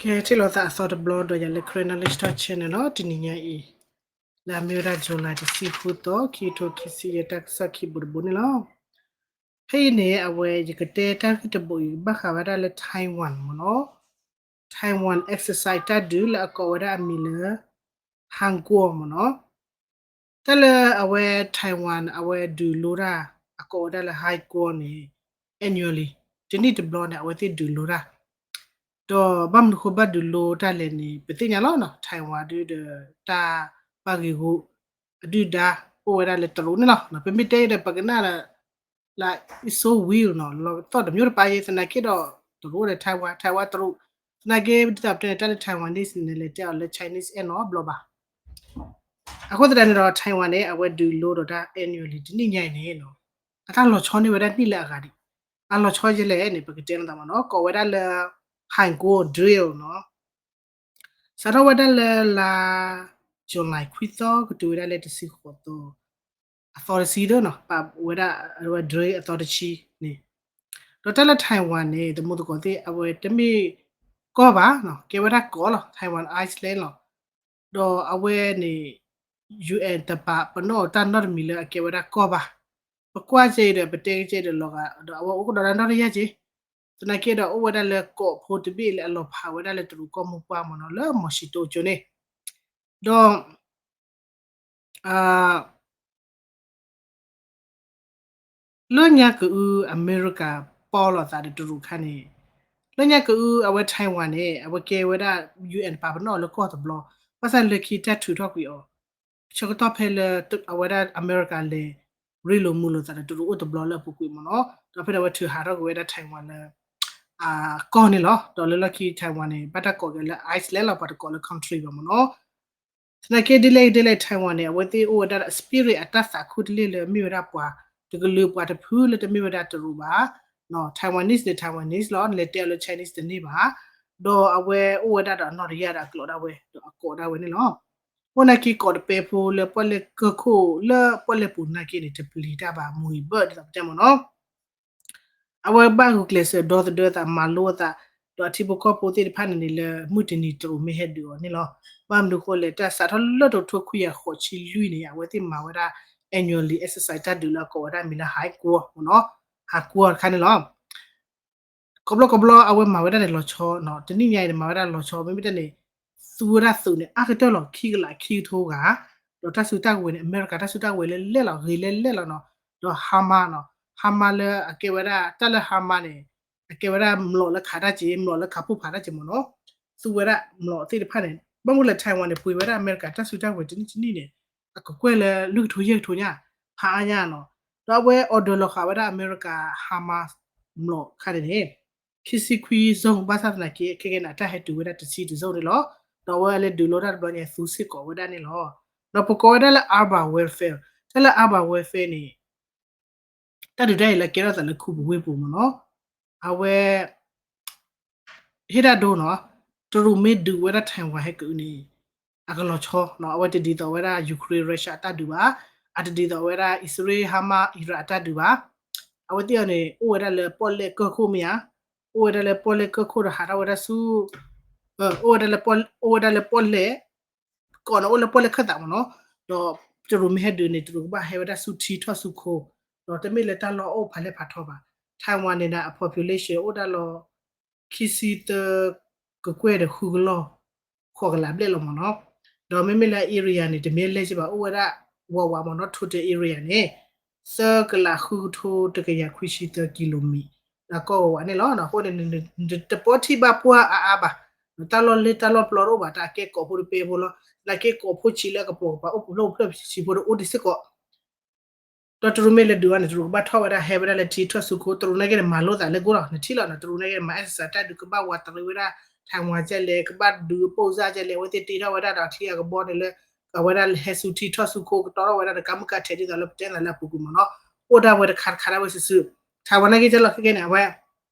ကဲ ထံၣ်လိာ်သးအသီတဘျီဒီးယၤလၢ Karen Knowledge Talk Channel နီၤ, တနံၤညါအံၤ လၢအမ့ၢ်ဝဲဒၣ် July တဆံဃုသီ ခံကထိခံဆံယဲၢ် တၢ်ကစီၣ်ခံဘိတဘိန့ၣ်လီၤ. ဖဲအံၤန့ၣ် အဝဲယကတဲတၢ်ဂ့ၢ်တဘိအံၤ ဘၣ်ဃးဝဲဒၣ်လၢ Taiwan မ့ၢ်နီၤ, Taiwan exercise တၢ်ဒုးလၢအကိးဝဲဒၣ်အမံၤလၢ Haeguo မ့ၢ်နီၤ. တၢ်လၢအဝဲ Taiwan အဝဲဒုးလိတၢ် အကိးဝဲဒၣ်လၢ Haeguo န့ၣ် annually တနံၣ်တဘျီန့ၣ် အဝဲသ့ၣ်ဒုးလိတၢ် ဒီးဘၣ်မနုၤဃိဘၣ်ဒုးလိတၢ်လဲၣ်န့ၣ် ပသ့ၣ်ညါလီၤနီၤ, Taiwan ဒုးဒီးတၢ်ဘၣ်ဂ့ၢ်ဂူာ် အဒုၣ်ဒါ အိၣ်ဝဲဒၣ်လၢတရူးန့ၣ်လီၤ. ပမ့ၢ်တဲဒီး ပကနၣ်လၢ like it's so weird နီၤ, လီၤသီၣ်တမျိုးတပါယဲ, သနာ်က့ဒီး တရူးဒီး Taiwan, Taiwan တရူး, သနာ်က့ဒ်သိးပတဲန့ၣ် တၢ်လၢ Taiwanese န့ၣ် လဲၤတဲအီၤလၢ Chinese အဲၣ်နီတဘျီဘၣ်. အဃိသတးန့ၣ်ဒီး Taiwan န့ၣ် အဝဲဒုးလိဒီးတၢ် annually တနံၣ်ညါအံၤန့ၣ်နီၤ, အတၢ်လီၤဆီန့ၢ်ဝဲဒၣ်နံၣ်လၢအဂၤဒံး, အလီၤဆီယဲလဲၣ်န့ၣ် ပကတဲလိာ်သးမ့ၢ်နီၤ, ကိးဝဲဒၣ်လၢ Haeguo Drill နီၤ. စးထီၣ်ဝဲဒၣ်လၢလါ July ခွံသီ ကတုၤဝဲဒၣ်လၢတဆံဃိးသီ အသီတဆံဒီးနီၤ, ပာ်ဝဲဒၣ်အဝဲ drill အသီတဆံန့ၣ်, ဒီးတၢ်လၢ Taiwan န့ၣ် သမူသကိးသ့ၣ် အဝဲတမ့ၢ်ကီၢ်ဘၣ်နီၤ, ကဲဝဲဒၣ်ကီးလီၤ, Taiwan island လီၤ. ဒီးအဝဲန့ၣ် ယူၢ်အဲၣ် တပာ်ပနီၣ်တၢ်နီတမံၤလၢအကဲဝဲဒၣ်ကီၢ်ဘၣ်. ပကွၢ်ကဲအံၤဒီး ပတဲကဲအံၤဒီးလီၤဂာ် ဒီးအဝဲအိၣ်ကဒီးတၢ်နီၣ်တယၢ်က့ၤ, သနာ်က့ဒီးအိၣ်ဝဲဒၣ်လၢကီးဖိတဘ့ၣ်လၢအလီၤဖးဝဲဒၣ်လၢတရူးကီၢ်မိၢ်ပှၢ်မ့ၢ်နီၤ, လၢမီၤၡံတိကၠိန့ၣ်, ဒီး လၢညါကအု အမဲရကၤပီၣ်လိာ်သးဒီးတရူးအခါန့ၣ်, လၢညါကအုအဝဲ Taiwan န့ၣ် အဝဲကဲဝဲဒၣ် ယူၢ်အဲၣ် ပာ်ပနီၣ်အီၤလၢကီၢ်တဘျီ, ဘၣ်ဆၣ်လၢခံတၢ်ထုးထီၣ်ကွံာ်အီၤ, ဆၢကတီၢ်ဖဲလၢအဝဲဒၣ်အမဲရကၤလဲၤ ရ့လိာ်မုာ်လိာ်သးဒီးတရူးအိၣ်တဘျီလၢအပူၤကွံာ်မ့ၢ်နီၤ, ဒီးဖဲန့ၣ်အဝဲထုးဟးထီၣ်ကွံာ်ဝဲဒၣ် Taiwan လၢ ကီၢ်န့ၣ်လီၤ. ဒီးလၢလီၢ်ခံ Taiwan န့ၣ် ဘၣ်တၢ်ကိးက့ၤလၢ island လီၤ, ပှၤတကိးလၢ country ဘၣ်မ့ၢ်နီၤ. သနာ်က့ဒ်လဲၣ်ဒ်လဲၣ် Taiwan န့ၣ် အဝဲသ့ၣ်အိၣ်ဝဲဒၣ် spirit အတၢ်သးခုတလ့ၢ်လၢမ့ၢ်ဝဲဒၣ်ပှၤတကလုာ် ပှၤတဖုလၢတမ့ၢ်ဝဲဒၣ်တရူးဘၣ်, Taiwanese န့ၣ် Taiwanese လီၤ, နလဲၤတဲအီၤလၢ Chinese တန့ၢ်ဘၣ်, ဒီးအဝဲအိၣ်ဝဲဒၣ်ဒီးအနီၣ်တယၢ်ဒီးအကျိာ်ဒၣ်ဝဲ ဒီးအကိးဒၣ်ဝဲန့ၣ်လီၤ. အိၣ်နာ်က့ကိးတပဲဖိလၢပီၣ်လဲၣ်ကၢၢ်ခိၣ်လၢပီၣ်လဲၣ်ပူၤနာ်က့န့ၣ် တပျံၤတၢ်ဘၣ် မူၤအံၤဘၢၣ်ဒ်သိးပတဲမ့ၢ်နီၤ. အဝဲဘၣ်ဂုာ်ကျဲးစၢးဒီသဒၢသးမၤလိအသး, ဒီးအထံဖိကီၢ်ဖိသ့ၣ်တဖၣ်န့ၣ်န့ၣ် လၢမုၢ်တနံၤတရူးမ့ၢ်ဟဲဒုးအီၤန့ၣ်လီၤ. ဘၣ်မနုၤဃိလဲၣ် တၢ်စးထီၣ်လၢတကထိခွံကယၤဃိးဆံလွံၢ်န့ၣ် အဝဲသ့ၣ်မၤဝဲဒၣ် annually exercise တၢ်ဒုးလၢအကိးဝဲဒၣ်မံၤလၢ Haeguo မ့ၢ်နီၤ, Haeguo တခါန့ၣ်လီၤ. ကိးဘျီကိးဘျီအဝဲမၤဝဲဒၣ်န့ၣ်လီၤဆီနီၤ, တနံၣ်ညါအံၤန့ၣ် မၤဝဲဒၣ်လီၤဆီ မ့မ့ၢ်တၢ်န့ၣ် သူဝဲဒၣ်သုးန့ၣ် အါကတၢၢ်လီၤ ခံကလးခံကထိဂၤ, ဒီးတၢ်စုတၢ်ကဝဲၤန့ၣ် အမဲရကၤတၢ်စုတၢ်ကဝဲၤလဲၣ်လဲၣ်လီၤ, ဂ့ၤလဲၣ်လဲၣ်လီၤနီၤ. ဒီး HIMARS နီၤ, HIMARS လၢအကဲဝဲဒၣ် တၢ်လၢ HIMARS န့ၣ် အကဲဝဲဒၣ်မျိာ်လၢခးတၢ်က့ၤ, မျိာ်လၢခးဖှိၣ်ဖးတၢ်က့ၤမ့ၢ်နီၤ, သူဝဲဒၣ်မျိာ်သ့ၣ်တဖၣ်န့ၣ် ဘၣ်မနုၤလဲၣ် Taiwan န့ၣ် ပှ့ၤဝဲဒၣ်အမဲရကၤတၢ်စုတၢ်ကဝဲၤတနံၣ်တနံၣ်န့ၣ် အကကွဲၢ်လၢလွံၢ်ကထိယဲၢ်ကထိညါ, ဖးအါညါနီၤ. ဒီးအဝဲ order လီၤဃာ်ဝဲဒၣ်အမဲရကၤ HIMARS မျိာ်ခါန့ၣ်န့ၣ် ခံဆံခွံ zone ဘၣ်ဆၣ်သနာ်က့ ခဲကနံၣ်အတၢ်ဟဲတုၤဝဲဒၣ်တဆံတ zone န့ၣ်လီၤ. ဒီးအဝဲလဲၤဒုးလိတၢ်တဘျီညါ သူစ့ၢ်ကီးဝဲဒၣ်န့ၣ်လီၤ. ဒီးပကိးဝဲဒၣ်လၢ urban warfare, တၢ်လၢ urban warfare န့ၣ် တၢ်ဒုးတၢ်အံၤလၢကဲထီၣ်သးလၢခူပူၤဝ့ၢ်ပူၤမ့ၢ်နီၤ, အဝဲ ဟ့ၣ်တၢ်ဒိနီၤ, တရူးမ့ၢ်ဒုးဝဲဒၣ် Taiwan ဟဲကအုန့ၣ် အကလီၤဆီနီၤ, အဝဲတဒ်သိးဝဲဒၣ် Ukraine Russia အတၢ်ဒုးဘၣ်, အတဒ်သိးဝဲဒၣ် အံၣ်စရ့လး HIMARS Iran အတၢ်ဒုးဘၣ်, အဝဲသ့ၣ်အီၤန့ၣ် အိၣ်ဝဲဒၣ်လၢပီၣ်လဲၣ်ကၢၢ်ခိၣ်မ့ၢ်ဧါ, အိၣ်ဝဲဒၣ်လၢပီၣ်လဲၣ်ကၢၢ်ခိၣ်ဒီးဟးထီၣ်ဝဲဒၣ်ဆူ အိၣ်ဝဲဒၣ်လၢပီၣ်လဲၣ် ကီးန့ၣ်အိၣ်လၢပီၣ်လဲၣ်ခၢၣ်သးမ့ၢ်နီၤ, ဒီးတရူးမ့ၢ်ဟဲဒုးန့ၣ် တရူးကဘၣ်ဟဲဝဲဒၣ်ဆူထံထီၣ်ဆူခိ, ဒီးတမ့ၢ်လၢတၢ်လီၢ်အိၣ်ဖးလဲၢ်ဖးထီဘၣ်. Taiwan န့ၣ်ဒီး အ population အိၣ်ဒၣ်လီၤ ခံဆံသၢ ကကွဲၢ်ဒီးဃုကလီၢ် ဃိးကလးဘျဲၣ်လီၤမ့ၢ်နီၤ, ဒီးမ့မ့ၢ်လၢ area န့ၣ် တမ့ၢ်လဲၣ်က့ဘၣ် အိၣ်ဝဲဒၣ် ဝးဝးမ့ၢ်နီၤ total area န့ၣ် သၢကလးဃုကထိတကယၤခွံဆံသၢ kilometer အကီၢ်ဝးဝးန့ၣ်လီၤ. အဃိန့ၣ် တပီထံၣ်ဘၣ်ပှၢ်အါအါဘၣ်, တၢ်လီၢ်လၢတၢ်လီၢ်ပျီတအိၣ်ဘၣ်, တၢ်ကဲကိးဖိတပဲဖိလီၤ, လၢကဲကိးဖိဆံးလၢအကပိာ်ကပၤအိၣ်ဖျိၣ်ဖျၢၣ်ဆံးဖိတအိၣ်ဒံးစ့ၢ်ကီး ဒီးတရူးမ့ၢ်လဲၤဒုးအီၤန့ၣ် တရူးကဘၣ်ထီၣ်ဝဲဒၣ် ဟဲဝဲဒၣ်လၢထံထီၣ်ဆူခိ, တရူးနာ်က့န့ၣ် မၤလိသးလၢအဂီၢ်လီၤ. နထံၣ်လီၤနီၤ, တရူးနာ်က့န့ၣ် မၤ exercise တၢ်ဒုး ကဘၣ်ဝးတရံးဝဲဒၣ် Taiwan ကဲလဲၣ်, ကဘၣ်ဒုးပိၢ်စၢ်ကဲလဲၣ်, အဝဲသ့ၣ်တ့ထီၣ်ဝဲဒၣ်ဒီးအချံအကဘီန့ၣ်လၢ အဝဲဒၣ်ဟဲဆူထံထီၣ်ဆူခိ ကတီထီၣ်ဝဲဒၣ်ဒီးကါမုၣ်ကါထဲဒ်သိးလၢပတဲနၤလၢအပူၤကွံာ်မ့ၢ်နီၤ, အိၣ်ဒၣ်ဝဲတခါတခါဒၣ်ဝဲစုာ်စုာ်. Taiwan နာ်က့ကဲလီၤခဲကဲန့ၣ် အဝဲ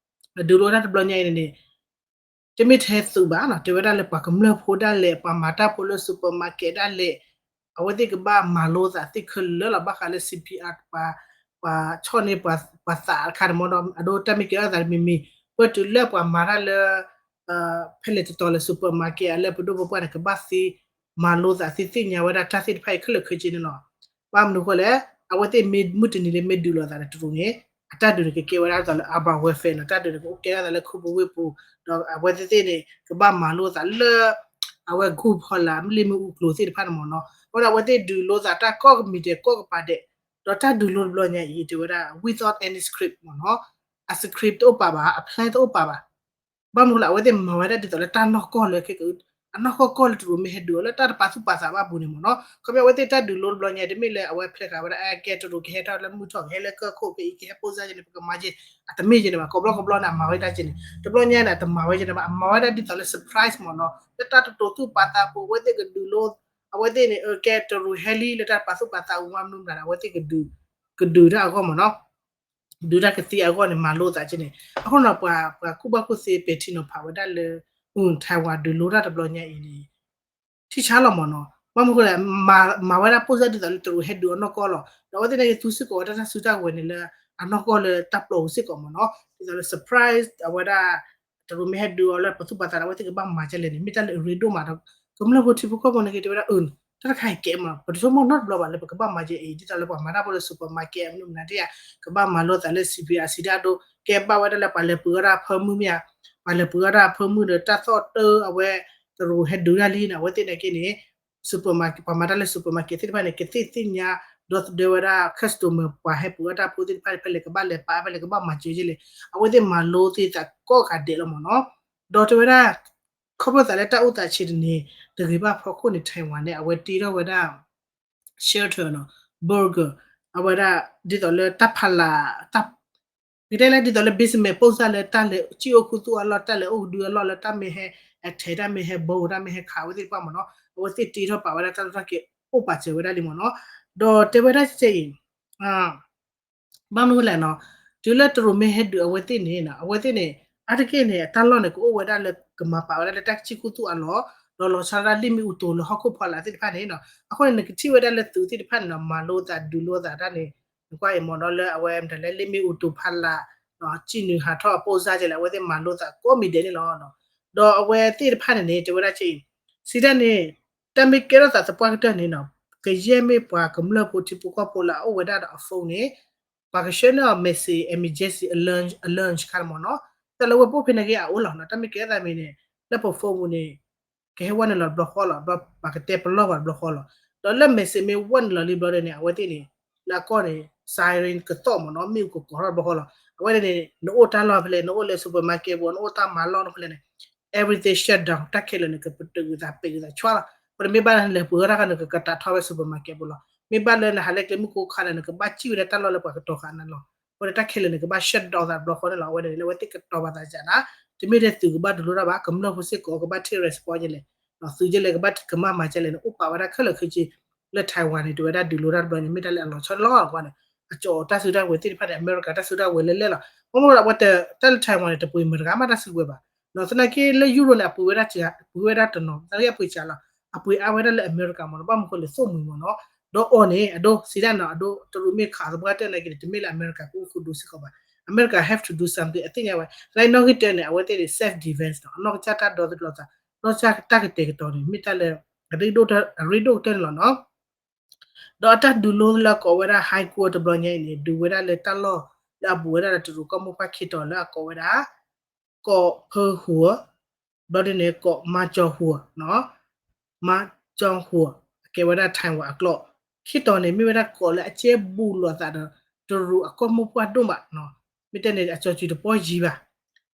ဒုးလိတၢ်တဘျီညါအံၤန့ၣ်န့ၣ် တမ့ၢ်ထဲသုးဘၣ်နီၤ, တဲဝဲဒၣ်လၢပှၤကမျၢၢ်ဖိဒၣ်လဲာ်, ပှၤမၤတၢ်ဖိလၢ supermarket ဒၣ်လဲာ်, အဝဲသ့ၣ်ကဘၣ်မၤလိသးသ့ၣ်ခဲလၢာ်လီၤ. ဘၣ်ဃးလၢ C P R ပှၤ ပှၤဆီၣ်န့ၢ်ပှၤသးတခါန့ၣ်မ့ၢ်ဒီး အဒိတၢ်မ့ၢ်ကဲထီၣ်သးတမံၤမံၤ, ပတုၤလၢပှၤမၤတၢ်လၢ ဖဲလဲၣ်တတီၤလၢ supermarket အလၢပဒိၣ်ပပှၢ်န့ၣ် ကဘၣ်သ့မၤလိသးသ့သ့ၣ်ညါဝဲဒၣ်တၢ်သ့ၣ်တဖၣ်အံၤခဲလၢာ်ခဲဆ့န့ၣ်လီၤ. ဘၣ်မနုၤအဃိလဲၣ်, အဝဲသ့ၣ်မ့ၢ်မုၢ်တနံၤလၢမ့ၢ်ဒုးလိာ်သးဒီးတရူးန့ၣ် အတၢ်ဒုးန့ၣ် ကကဲဝဲဒၣ်ဒ်သိးလၢ urban warfare နီၤ, တၢ်ဒုးန့ၣ် ကအိၣ်ကဲဒၣ်သးလၢခိပူၤဝ့ၢ်ပူၤ, ဒီးအဝဲသ့ၣ်သ့ၣ်န့ၣ် ကဘၣ်မၤလိသးလၢ အဝဲ group ဖီလာ် လ့ၣ်မ့ၣ်အူကျိၤသ့ၣ်တဖၣ်န့ၣ်မ့ၢ်နီၤ, အဃိဒီးအဝဲသ့ၣ်ဒုးလိသးတၢ်ကိးကမံၤဒဲးကိးကပၤဒဲး, ဒီးတၢ်ဒုးလိတဘျီညါအံၤ တဲဝဲဒၣ် without any script မ့ၢ်နီၤ, အ script တအိၣ်ပာ်ဘၣ်, အ plan တအိၣ်ပာ်ဘၣ်. ဘၣ်မနုၤဃိလဲၣ်, အဝဲသ့ၣ်မၤဝဲဒၣ်ဒ်သိးလၢတၢ်နီၢ်ကီၢ်လၢခဲက အနီၢ်ကီၢ်ကီၢ်လၢတရူးမ့ၢ်ဟဲဒုးအီၤလၢတၢ်တပာ်သူၣ်ပာ်သးဘၣ်ပူၤန့ၣ်မ့ၢ်နီၤ, ခီဖျိအဝဲသ့ၣ်တၢ်ဒုးလိတဘျီညါ တမ့ၢ်လၢအဝဲဖျဲးဃာ်ဝဲဒၣ် အကဲတရူးကဟဲထီၣ်လၢမုၢ်ထီၣ် ကဟဲလၢကၢၢ်ခိၣ် ကဟဲလၢကၢၢ်ခိၣ်ဖဲအံၤ ကဟဲပိၢ်စၢ်က့န့ၣ် ပကမၤက့ၤ, အတမ့ၢ်က့န့ၣ်ဘၣ်, ကိးဘျီကိးဘျီန့ၣ် အမၤဝဲဒၣ်က့န့ၣ် တဘျီညါန့ၣ် အတမၤဝဲက့န့ၣ်ဘၣ်, အမၤဝဲဒၣ်ဒ်သိးလၢ surprise မ့ၢ်နီၤ, လၢတၢ်တတိၤသူၣ်ပာ်သးပူၤ အဝဲသ့ၣ်ကဒုးလိ အဝဲသ့ၣ်န့ၣ် ကဲတရူးဟဲလံလၢတၢ်တပာ်သူၣ်ပာ်သးပူၤမးမနုၤမတၤဒီး အဝဲသ့ၣ် ကဒုးတၢ်အဂီၢ်မ့ၢ်နီၤ, ဒုးတၢ်ကသ့အဂီၢ်န့ၣ် မၤလိသးက့န့ၣ်, အဃိန့ၣ် ပှၤ ပှၤကူၣ်ဘၣ်ကူၣ်သ့ပဲာ်ထံနီၤဖးဝဲဒၣ်လၢ Taiwan ဒုးလိတၢ်တဘျီညါအံၤန့ၣ် ထံဆါလီၤမ့ၢ်နီၤ, ဘၣ်မနုၤဃိလဲၣ်, မၤဝဲဒၣ်ပိၢ်စၢ်ဒ်သိးလၢတရူးဟဲဒုးအနီၢ်ကီၢ်လီၤ, ဒီးအဝဲသ့ၣ်န့ၣ် သူစ့ၢ်ကီးဝဲတၢ်သူတၢ်ဝဲၤန့ၣ်လၢ အနီၢ်ကီၢ်လၢတၢ်ပျီပူၤစ့ၢ်ကီးမ့ၢ်နီၤ, ဒ်သိးလၢ surprise အဝဲဒၣ် တရူးမ့ၢ်ဟဲဒုးအီၤလၢပာ်သူၣ်ပာ်သးဒီး အဝဲသ့ၣ်ကဘၣ်မၤကဲလဲၣ်န့ၣ် မ့ၢ်တၢ်လၢအရ့ဒိၣ်မးဒီး ကမျၢၢ်ဖိထံဖိကီၢ်ဖိန့ၣ်က့ တဲဝဲဒၣ် အၢ တၢ်တခါအံၤကဲမ့ၢ် ပတဆိကမိၣ်နီတဘျီဘၣ်လၢပကဘၣ်မၤကဲအံၤ ဒ်သိးလၢပှၤမၤတၢ်ဖိလၢ supermarket မနုၤမနုၤဒ်ဧါ, ကဘၣ်မၤလိသးလၢ စံးပံၤအစံးဒၣ်ဒိ ကဲဘၣ်ဝဲဒၣ်လၢပှၤလဲၤပှ့ၤအီၣ်တၢ်အဖၢမုၢ်မ့ၢ်ဧါ, ပှၤလဲၤပှ့ၤအီၣ်တၢ်အဖၢမုၢ်ဒီး တၢ်သီၣ်တၢအဝဲ တရူးဟဲဒုးတၢ်လံန့ၣ် အဝဲသ့ၣ်န့ၣ်က့န့ၣ် supermarket ပှၤမၤတၢ်လၢ supermarket သ့ၣ်တဖၣ်န့ၣ် ကသ့ၣ်သ့ၣ်ညါ ဒီသဒၢဝဲဒၣ် customer ပှၤဟဲပှ့ၤအီၣ်တၢ်ဖိသ့ၣ်တဖၣ်န့ၣ် ဖဲလဲၣ်ကဘၣ်လဲၤပာ် ဖဲလဲၣ်ကဘၣ်မၤစၢၤက့လဲၣ်, အဝဲသ့ၣ်မၤလိသ့သးကိးဂၤဒဲးလီၤမ့ၢ်နီၤ, ဒီးတဲဝဲဒၣ် ခီဖျိသးလၢတၢ်အိၣ်သးဆံးတန့ၢ်တဂ့ၤဘၣ်ဖီခိၣ်န့ၣ် Taiwan န့ၣ် အဝဲတ့ထီၣ်ဝဲဒၣ် shelter နီၤ bunker အဝဲဒၣ် ဒ်သိးလၢတၢ်ဖးလၢ် တၢ် ကတဲလၢဒ်သိးလၢ basement ပိၢ်စၢ်လၢတၢ်လဲၤစံၣ်အိၣ်ခူသူၣ်အလီၢ် တၢ်လဲၤအိၣ်ကဒုအလီၢ်လၢတၢ်မ့ၢ်ဟဲ attack တၢ်မ့ၢ်ဟဲ bomb တၢ်မ့ၢ်ဟဲခးဝဲသ့ၣ်တဖၣ်မ့ၢ်နီၤ, အဝဲသ့ၣ်တ့ထီၣ်ပာ်ဝဲဒၣ်တၢ်လီၢ်တၢ်ကျဲအိၣ်ပာ်စၢၤဝဲဒၣ်လံမ့ၢ်နီၤ, ဒီးတဲဝဲဒၣ်ကဲအံၤ ဘၣ်မနုၤလဲၣ်နီၤ, တုၤလၢတရူးမ့ၢ်ဟဲဒုးအဝဲသ့ၣ်န့ၣ် အဝဲသ့ၣ်န့ၣ် အါတက့ၢ်န့ၣ် အတၢ်လီၢ်န့ၣ် ကအိၣ်ဝဲဒၣ်လၢကမၤပာ်ဝဲဒၣ်လၢတၢ်စံၣ်ခူသူၣ်အလီၢ်, ဒီးလီၤဆီဒၣ်တၢ်လ့ၣ်မ့ၣ်အူတိၤလၢဟီၣ်ခိၣ်ဖီလာ်သ့ၣ်တဖၣ်န့ၣ်နီၤ, အဃိန့ၣ် နကထံၣ်ဝဲဒၣ်လၢသုးသ့ၣ်တဖၣ်န့ၣ်နီၤ မၤလိသးဒုးလိသးတၢ်န့ၣ် နကွၢ်အံၤမ့ၢ်နီၤ လၢအဝဲမတၤလဲၣ် လ့ၣ်မ့ၣ်အူတိၤဖီလာ် စံၣ်နုာ်ဟးထီၣ်အပိၢ်စၢ်ကဲလဲၣ် အဝဲသ့ၣ်မၤလိသးကိးမံၤဒဲးန့ၣ်လီၤ. ဒီးအဝဲသ့ၣ်တဖၣ်န့ၣ်န့ၣ် တဲဝဲဒၣ်ကဲအံၤ စံးတၢ်န့ၣ် တၢ်မ့ၢ်ကဲထီၣ်သးသပှၢ်ကတၢၢ်န့ၣ်နီၤ ကယဲၢ်မ့ၢ်ပှၤကမျၢၢ်ဖိထံဖိကီၢ်ဖိလၢအအိၣ်ဝဲဒၣ်ဒီးအ phone န့ၣ် ပှၤကဆှၢန့ၢ်အီၤ message emergency alert alert ခါန့ၣ်မ့ၢ်နီၤ, တၢ်လၢဝဲပအိၣ်ဖဲန့ၣ်က့အအိၣ်လီၤနီၤ, တၢ်မ့ၢ်ကဲထီၣ်သးမံၤန့ၣ် လၢပ phone ပူၤန့ၣ် ကဟဲဝဲနုာ်လီၤတဘျီဃီလီၤ, ဒီးပှၤကတဲပလီၢ်ပှၤတဘျီဃီလီၤ. ဒီးလၢ message မ့ၢ်ဝဲနုာ်လီၤလံဘျီဒီးန့ၣ် အဝဲသ့ၣ်န့ၣ် လၢအကီၢ်န့ၣ် siren ကသီၣ်မ့ၢ်နီၤ, မ့ၣ်အူကကိးထီၣ်တဘျီဃီလီၤ. အဝဲန့ၣ်န့ၣ် နအိၣ်တၢ်လီၢ်ဖဲလဲၣ်, နအိၣ်လၢ supermarket ပူၤ, နအိၣ်တၢ်မၤလီၢ်ဖဲလဲၣ်န့ၣ် everything shut down, တၢ်ခဲလၢာ်န့ၣ် ကပတုာ်က့ၤသး ပဲာ်က့ၤသးဆွါလီၤ. အဃိန့ၣ်မ့ၢ်ဘၣ်လၢနလဲၤပှ့ၤအီၣ်တၢ်ခါ နကကတာ်ထီၣ်ဝဲ supermarket ပူၤလီၤ. မ့ၢ်ဘၣ်လၢနဟးလၢကျဲမုၢ်ခိခါဒီး နကဘၣ်စံၣ်ဝဲဒၣ်တၢ်လီၢ်လၢပှၤကတီၤဃာ်နၤလီၤ. အဃိန့ၣ် တၢ်ခဲလၢာ်န့ၣ် ကဘၣ် shut down သးတဘျီဃီန့ၣ်လီၤ. အဝဲန့ၣ်လၢအဝဲသ့ၣ်ကတီၤပာ်သးကနၤ, တမ့ၢ်ထဲသုးကဘၣ်ဒုးလိတၢ်ဘၣ်, ကမျၢၢ်ဖိစ့ၢ်ကီးကဘၣ် take response ကလဲၣ်, သုးကလဲၣ်ကဘၣ်ကမၣ်မၤကလဲၣ်န့ၣ် အိၣ်ပာ်ဝဲဒၣ်ခဲလၢာ်ခဲဆ့ လၢ Taiwan န့ၣ် တဲဝဲဒၣ်ဒုးလိတၢ်တဘျီန့ၣ် မ့ၢ်တၢ်လၢအလီၤဆီလီၤအဂီၢ်န့ၣ် အကၠီတၢ်စုတၢ်ဝဲၤသ့ၣ်တဖၣ်န့ၣ် အမဲရကၤတၢ်စုတၢ်ဝဲၤလဲၤလဲၤလီၤ. ဘၣ်မနုၤအဝဲတၢ်လၢ Taiwan န့ၣ် တပှ့ၤမတၤတဂၤမးတၢ်စုကဝဲၤဘၣ်. သနာ်က့လၢ Europe န့ၣ် အပှ့ၤဝဲဒၣ်စှၤ, အပှ့ၤဝဲဒၣ်တနီၤ, သနာ်က့အပှ့ၤစှၤလီၤ, အပှ့ၤအါဝဲဒၣ်လၢအမဲရကၤမ့ၢ်နီၤ, ဘၣ်မနုၤအဃိလဲၣ် သိၣ်မှံၤမ့ၢ်နီၤ. ဒီးအီၤန့ၣ် အဒိ စံးဒၣ်နီၤ အဒိ တရူးမ့ၢ်ခးသပှၢ်တၢၢ်နာ်က့န့ၣ် တမ့ၢ်လၢအမဲရကၤကအိၣ်ဃုာ်ဒိစ့ၢ်ကီးဘၣ်. အမဲရကၤ have to do something အသ့ၣ်ညါဝဲ, သနာ်က့နီၣ်ဂံၢ်တၢန့ၣ် အဝဲသ့ၣ်န့ၣ် self defense နီၤ, အနီၢ်ကစၢ်တၢ်ဒီသဒၢသး, နီၢ်ကစၢ်တၢ်ကတဲာ်ကတီၤန့ၣ် မ့ၢ်တၢ်လၢ အရ့ဒိၣ်ကတၢၢ်န့ၣ်လီၤနီၤ. ဒီးအတၢ်ဒုးလိလၢအကိးဝဲဒၣ် High Court တဘျီညါအံၤန့ၣ် ဒုးဝဲဒၣ်လၢတၢ်လီၢ်လၢအဘူးဝဲဒၣ်ဒီးတရူးကီၢ်မိၢ်ပှၢ်ခံတီၤလၢအကိးဝဲဒၣ် ကီးဖၢဟူး, ဘျီဒ်န့ၣ် ကီးမါကၠီဟူး, မါကၠီဟူး, အကဲဝဲဒၣ် Taiwan အကျိာ်, ခံတီၤန့ၣ် မ့ၢ်ဝဲဒၣ်ကီးလၢအကဲဘူးလိာ်သးဒီး တရူးအကီၢ်မိၢ်ပှၢ်ဒိၣ်မး, မ့ၢ်တဲန့ၣ် အကၠီစုၤတပီၢ်ယံၤဘၣ်.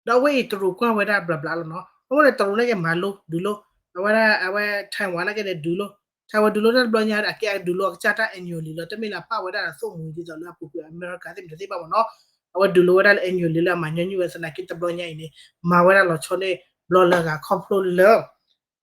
ဒီးအဝဲအံၤတရူးကွၢ်ဝဲဒၣ်ဘျးဘျးလီၤနီၤ, အဃိန့ၣ် တရူးနာ်က့မၤလိ ဒုးလိ, အဝဲဒၣ် အဝဲ Taiwan နာ်က့န့ၣ် ဒုးလိ, Taiwan ဒုးလိတၢ်တဘျီညါဒီး အကဲဒုးလိအကစၢ်တၢ် annual လံလီၤ, တမ့ၢ်လၢအပာ်ဝဲဒၣ်ဒီးသိၣ်မှံၤဒ်သိးလၢအပူၤကွံာ်အမဲရကၤသ့ၣ်မတၤသ့ၣ်ဘၣ်မ့ၢ်နီၤ, အဝဲဒုးလိဝဲဒၣ်လၢ annual လံလၢအမၤညီနုၢ်ဝဲသနာ်က့တဘျီညါအံၤန့ၣ် မၤဝဲဒၣ်လီၤဆီန့ၢ်ဘျီလၢအဂၤခီဖျိလၢ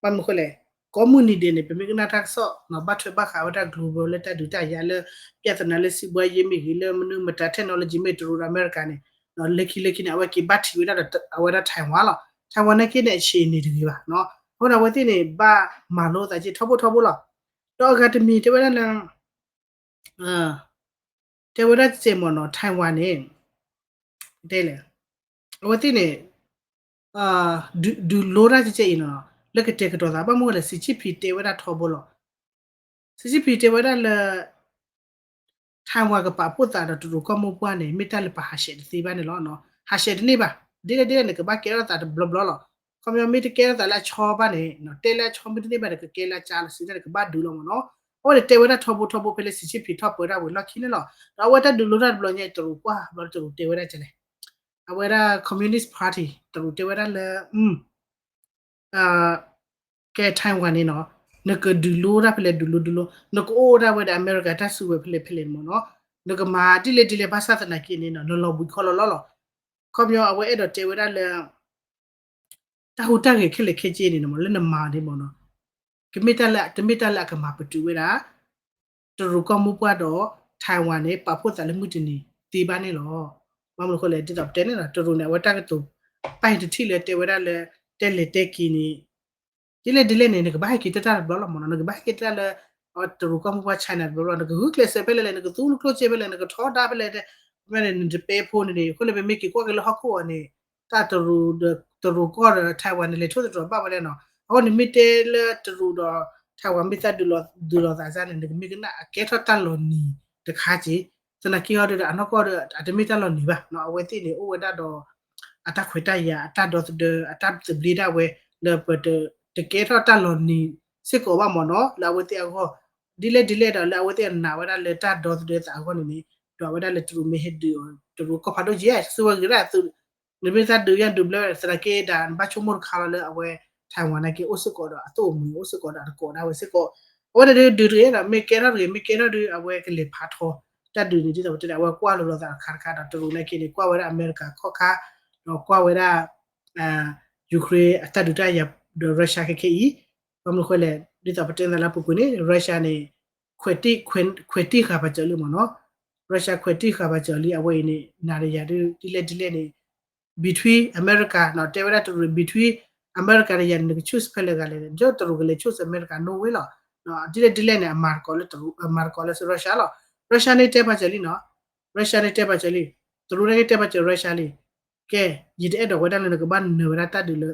ဘၣ်မနုၤအဃိလဲၣ်, ကိးမုၢ်နံၤဒဲးန့ၣ် ပမ့ၢ်ကနၣ်တၢ်ကစီၣ်နီၤ ဘၣ်ထွဲဘၣ်ဃးဝဲဒၣ် global လၢတၢ်ဒုးတၢ်ယၤလၢ ပြဿနာလၢ စီးပွားရေး မ့ၢ်ဂ့ၤ လၢမနုၤမတၤ technology မ့ၢ်တရူးဒီးအမဲရကၤန့ၣ် လၢခံလၢခံန့ၣ် အဝဲက့ၤဘၣ်ထံးဝဲဒၣ်ဒီးအဝဲဒၣ် Taiwan လီၤ. Taiwan နာ်က့န့ၣ် အဆံးန့ၣ်တဂ့ၤဘၣ်နီၤ, အဃိန့ၣ် အဝဲသ့ၣ်န့ၣ် ဘၣ်မၤလိသးက့ထီဘိထီဘိလီၤ. ဒီးအဂၤတမံၤတဲဝဲဒၣ်လၢ တဲဝဲဒၣ်စဲးမ့ၢ်နီၤ Taiwan န့ၣ် တဲလဲၣ်, အဝဲသ့ၣ်န့ၣ် ဒုးလိတၢ်ကဲကဲအံၤနီၤ လၢကတဲာ်ကတီၤသး ဘၣ်မနုၤလဲၣ် စံးဆံဖံးတဲဝဲဒၣ်ထီဘိလီၤ. စံးဆံဖံးတဲဝဲဒၣ်လၢ Taiwan ကပာ်ဖှိၣ်သးဒီးတရူးကီၢ်မိၢ်ပှၢ်န့ၣ် မ့ၢ်တၢ်လၢပဟးဆှဲးတသ့ဘၣ်န့ၣ်လီၤ. ဟးဆှဲးတန့ၢ်ဘၣ် ဒ်လဲၣ်ဒ်လဲၣ်န့ၣ် ကဘၣ်ကဲထီၣ်သးတဘျီဘျီလီၤ. ခီပညီမ့ၢ်တကဲထီၣ်သးလၢအဆီဘၣ်န့ၣ် တဲလၢအဆီမ့ၢ်တန့ၢ်ဘၣ်န့ၣ် ကကဲလၢအကၢလီၤစံးန့ၣ် ကဘၣ်ဒုးလီၤမ့ၢ်နီၤ. အဝဲန့ၣ်တဲဝဲဒၣ်ထီဘိထီဘိဖဲလၢစံးဆံဖံးထီၣ်ပၢဒၣ်ဝံၤလီၢ်ခံန့ၣ်လီၤ. ဒီးအဝဲတၢ်ဒုးလိတၢ်တဘျီညါအံၤ တရူးကွၢ်ဘျီတရူးတဲဝဲဒၣ်ကလဲၣ် အဝဲဒၣ် Communist Party တရူးတဲဝဲဒၣ်လၢ ကဲ Taiwan န့ၣ်နီၤ နကဒုးလိတၢ်ဖဲလဲၣ်ဒုးလိဒုးလိ နကအိၣ်ဒၣ်ဝဲဒီးအမဲရကၤတၢ်စုကဝဲၤဖဲလဲၣ်ဖဲလဲၣ်မ့ၢ်နီၤ နကမၤဒ်လဲၣ်ဒ်လဲၣ်ဘၣ်ဆၣ်သနာ်က့န့ၣ်နီၤ နလီၤဘှံးခီလီၤလီၤလီၤ. ခီပညီအဝဲအဲၣ်ဒိးတဲဝဲဒၣ်လၢ တၢ်ဟူးတၢ်ဂဲၤခဲလၢာ်ခဲဆ့န့ၣ်မ့ၢ် လၢနမၤန့ၣ်မ့ၢ်နီၤ ကမ့ၢ်တၢ်လၢ တမ့ၢ်တၢ်လၢအကမၤပတုာ်ဝဲဒၣ် တရူးကီၢ်မိၢ်ပှၢ်ဒီး Taiwan န့ၣ် ပာ်ဖှိၣ်သးလၢမုၢ်တနံၤသ့ဘၣ်န့ၣ်လီၤ. ဘၣ်မနုၤအဃိလဲၣ် ဒ်သိးပတဲန့ၣ်လီၤ တရူးန့ၣ် အဝဲတၢ်ကတိၤ ပၢ်ဟံးတထံၣ်လၢတဲဝဲဒၣ်လၢ တဲလဲၤတဲက့ၤန့ၣ် ဒ်လဲၣ်ဒ်လဲၣ်န့ၣ် နကဘၣ်ဟဲက့ၤတၢ်တဘျီလီၤမ့ၢ်နီၤ နကဘၣ်ဟဲက့ၤတၢ်လၢ တရူးကီၢ်မိၢ်ပှၢ် China တဘျီလီၤ နကဂုာ်ကျဲးစၢးဖဲလဲၣ်လဲၣ် နကသူနကျိၣ်စ့ဖဲလဲၣ် နကထီဒါဖဲလဲၣ် မ့ၢ်န့ၣ် နတပဲဖိန့ၣ်န့ၣ် အဃိန့ၣ် ပမ့ၢ်က့ၤကွၢ်က့ၤလၢဟီၣ်ခိၣ်အီၤန့ၣ် တၢ်တရူးဒီး တရူးကီၢ်ဒီး Taiwan န့ၣ် လဲၤထိၣ်သတြီၤဘၣ်ဝဲလဲၣ်နီၤ အဃိန့ၣ်မ့ၢ်တဲလၢတရူးဒီး Taiwan မ့ၢ်သးဒုးလိာ်သးစၢ်န့ၣ် နကမ့ၢ်ကနၣ်အကဲထီၣ်တၢ်လီၤနံၤတခါက့ၤ သနာ်က့ဟီဒီး အနီၢ်ကီၢ်ဒီး အတမ့ၢ်တၢ်လီၤနံၤဘၣ်နီၤ အဝဲသ့ၣ်န့ၣ် အိၣ်ဝဲဒၣ်ဒီး အတၢ်ခွဲးတၢ်ယာ် အတၢ်ဒီသဒၢ အတၢ်သဘျ့ဒၣ်ဝဲ လၢပတ တကဲထီၣ်တၢ်လီၤနံၤစ့ၢ်ကီးဘၣ်မ့ၢ်နီၤ လၢအဝဲသ့ၣ်အဂီၢ် ဒ်လဲၣ်ဒ်လဲၣ်ဒီး လၢအဝဲသ့ၣ်နာ်ဝဲဒၣ်လၢတၢ်ဒီသဒၢသးအဂီၢ်န့ၣ်န့ၣ် ဒွးဝဲဒၣ်လၢတရူးမ့ၢ်ဟဲဒုးအီၤ တရူးကီၢ်ဖးဒိၣ်ယဲၢ် စံးဝဲဂ့ၤဒၣ်သု နမ့ၢ်သးဒုးယဲၢ်ဒုးဘျၢသနာ်က့ဒၣ် နဘၣ်ဆိကမိၣ်တခါလီၤလၢအဝဲ Taiwan နာ်က့ အိၣ်စ့ၢ်ကီးဒီးအသိၣ်အမုာ် အိၣ်စ့ၢ်ကီးဒီးအတကိးဒၣ်ဝဲစ့ၢ်ကီး အဝဲန့ၣ်ဒုးဒုးတဂ့ၤဒီး မ့ၢ်ကဲထီၣ်တဂ့ၤ မ့ၢ်ကဲထီၣ်ဒုး အဝဲကလဲၤဖးထီ တၢ်ဒုးန့ၣ် ဒ်သိးပတဲန့ၣ် အဝဲကွၢ်လိာ်သးတခါတခါဒီး တရူးနာ်က့န့ၣ် ကွၢ်ဝဲဒၣ်အမဲရကၤခီၣ်ခါ ဒီးကွၢ်ဝဲဒၣ် Ukraine အတၢ်ဒုးတၢ်ယၤဒီး Russia ခဲခဲအံၤ ဘၣ်မနုၤအဃိလဲၣ် ဒ်သိးပတဲသးလၢအပူၤကွံာ်န့ၣ် Russia န့ၣ် ခွဲးတံၢ်ဃာ်ပာ်စၢၤလံမ့ၢ်နီၤ Russia ခွဲးတံၢ်ဃာ်ပာ်စၢၤလံ အဝဲအံၤန့ၣ် နၤဒီးယၤဒ်လဲၣ်ဒ်လဲၣ်န့ၣ် between America နီၤ တဲဝဲဒၣ်တရူး between America ဒီးယၤန့ၣ် နက choose ဖဲလဲၣ်ဂၤလဲၣ် ဒီးတရူးကလဲၤ choose America no way လီၤ ဒ်လဲၣ်ဒ်လဲၣ်န့ၣ် အမၤတကိးလၢတရူး အမၤတကိးလၢ Russia လီၤ Russia န့ၣ်တဲပာ်စၢၤလံနီၤ Russia န့ၣ်တဲပာ်စၢၤလံ တရူးန့ၣ်ကတဲပာ်စၢၤ Russia လံ ကဲ ယတအဲၣ်ဒိးဝဲဒၣ်လၢနကဘၣ်နၢၤဝဲဒၣ်တၢ်ဒုးလၢ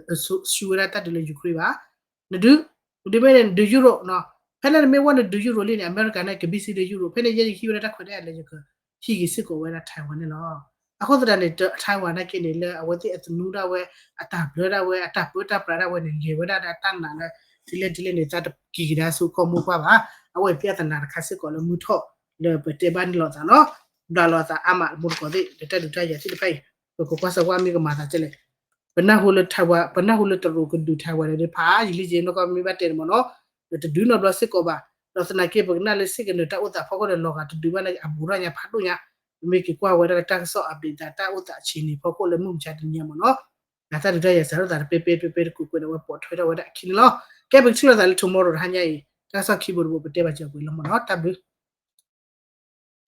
ဆူဝဲဒၣ်တၢ်ဒုးလၢ Ukraine ဘၣ် နဒုး နဒုးမ့ၢ်န့ၣ် နဒုး Europe နီၤ ဖဲန့ၣ်နမ့ၢ်ဝဲနဒုး Europe လံန့ၣ် အမဲရကၤန့ၣ် ကဘံစံဒုး Europe ဖဲန့ၣ် ယဲယကဟံးဝဲဒၣ်တၢ်ခွဲးတၢ်ယာ်လၢယက ဟံးက့ၤစ့ၢ်ကီးဝဲဒၣ် Taiwan န့ၣ်လီၤ. အဃိသတးန့ၣ် Taiwan နာ်က့န့ၣ် လၢအဝဲသ့ၣ်အသနူဒၣ်ဝဲ အတၢ်ဘျၢဒၣ်ဝဲ အတၢ်ပၢတၢ်ပြးဒၣ်ဝဲန့ၣ် လဲၤဝဲဒၣ်ဒီးတၢ်နာ်လၢ ဒ်လဲၣ်ဒ်လဲၣ်န့ၣ် သးတက့ၤကဒါဆူကီၢ်မိၢ်ပှၢ်ဘၣ်. အဝဲအံၤပျၢ်သနာ်တခါစ့ၢ်ကီးလၢမုၢ်ထီၣ်လၢပတဲဘၣ်န့ၣ်လိာ်သးနီၤ ဘျးလိာ်သးအါမး မိၢ်တကိးသ့ၣ် လၢတၢ်ဒုးတၢ်ယၤသ့ၣ်တဖၣ်အံၤ ပကကွၢ်စၢၤကွၢ်မ့ၢ်ကမၤသးဒ်လဲၣ် ပနၢ်ဟူလၢ Taiwan ပနၢ်ဟူလၢတရူးကဒုး Taiwan န့ၣ်ဖးယံာ်လံက့ၤနီၢ်ကီၢ်မ့ၢ်ဘၣ်တဲန့ၣ်မ့ၢ်နီၤ တဒုးနီတဘျီစ့ၢ်ကီးဘၣ်. ဒီးသနာ်က့ ပကနၣ်လၢစ့ၢ်ကီးန့ၣ် တၢ်အိၣ်သးဖီခိၣ်ဒီး လီၤဂာ်တဒုးဘၣ်န့ၣ် အဘူးထီၣ်ညါဖးဒိၣ်ညါ ပမ့ၢ်က့ၤကွၢ်ဝဲဒၣ်လၢတၢ်ကစီၣ် update သးတၢ်အိၣ်သးဆံးန့ၣ် ဖီခိၣ်လၢမုၢ်မဆါတနံၤညါမ့ၢ်နီၤ တၢ်ဒုးတၢ်ယၤစးထီၣ်သးတပဲပဲပဲပဲတကွ့ၢ်ကွ့ၢ်ဒီး အဝဲပိာ်ထွဲထီၣ်ဝဲဒၣ်အခံန့ၣ်လီၤ. ကဲ ပကထံၣ်လိာ်သးလၢ tomorrow တဟါညါအံၤ တၢ်ကစီၣ်ခံဘိတဘိ ပတဲဘၣ်စၢၤကွံာ်လီၤမ့ၢ်နီၤ တၢ်ဘျုး